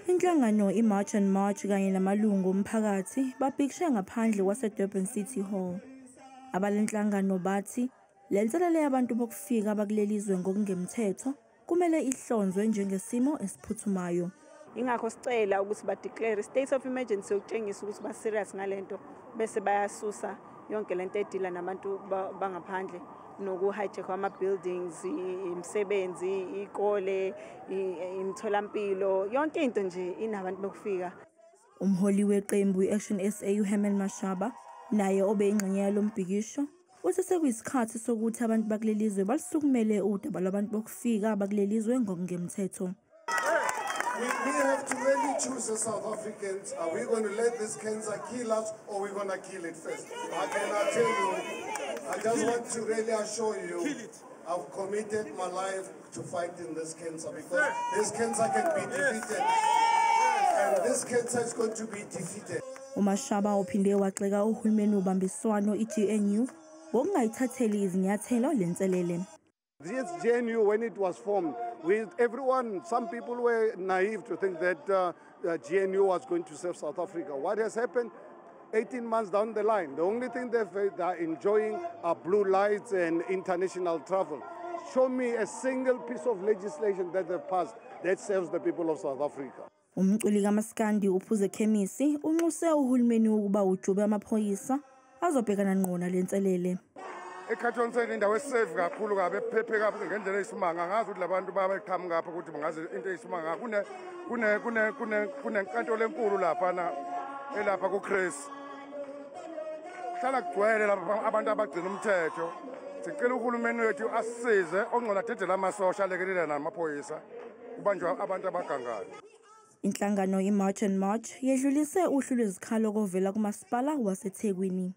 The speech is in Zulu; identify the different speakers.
Speaker 1: Inhlangano i-March and March kanye namalungu omphakathi babhikishe ngaphandle kwase-Durban City Hall. Abalenhlangano bathi le nselele yabantu bokufika abakuleli zwe ngokungemthetho kumele ihlonzwe njengesimo esiphuthumayo.
Speaker 2: Ingakho sicela ukuthi ba-declare state of emergency ukutshengisa ukuthi ba-serious ngalento, bese bayasusa yonke lento edila nabantu bangaphandle noku-hijack ama-buildings, imisebenzi, ikole, imitholampilo, yonke into nje inabantu bokufika.
Speaker 1: Umholi weqembu i-Action SA uHerman Mashaba naye obe ingxenye yalombhikisho uthi sekuyisikhathi sokuthi abantu bakuleli zwe balisukumele udaba lwabantu bokufika abakuleli zwe ngokungemthetho.
Speaker 3: We have to really choose as South Africans. Are we going to let this cancer kill us, or are we going to kill it first? I cannot tell you. I just want to really assure you, I've committed my life to fighting this cancer, because this cancer can be defeated. And this cancer is going to be defeated.
Speaker 1: UMashaba uphinde wagxeka uhulumeni wobambiswano i-GNU ngokungayithatheli izinyathelo lenselele.
Speaker 3: This GNU, when it was formed, with everyone, some people were naive to think that GNU was going to save South Africa. What has happened 18 months down the line? The only thing they're enjoying are blue lights and international travel. Show me a single piece of legislation that they've passed that serves the people of South Africa.
Speaker 1: Umculi kaMaskandi uPhuzekhemisi unxuse uhulumeni ukuba ujube amaphoyisa azobhekana ngqo nalenselele.
Speaker 4: eCarlton Center indawo e-safe kakhulu kabi, ephephe kabi ngendlela eyisimanga. Ngazi ukuthi labantu babeqhamuka ngapha ukuthi bangazi into eyisimanga. Kune kune kune kune kunenkantolo enkulu laphana elapha kuChris. Kuhlala kugcwele lapha abantu abagcina umthetho. Sicela uhulumeni wethu asisize, ongcono adedele amasosha alekelela namaphoyisa kubanjwa abantu abagangayo.
Speaker 1: Inhlangano i-March and March yedlulise uhlu lwezikhalo kovela kumasipala waseThekwini.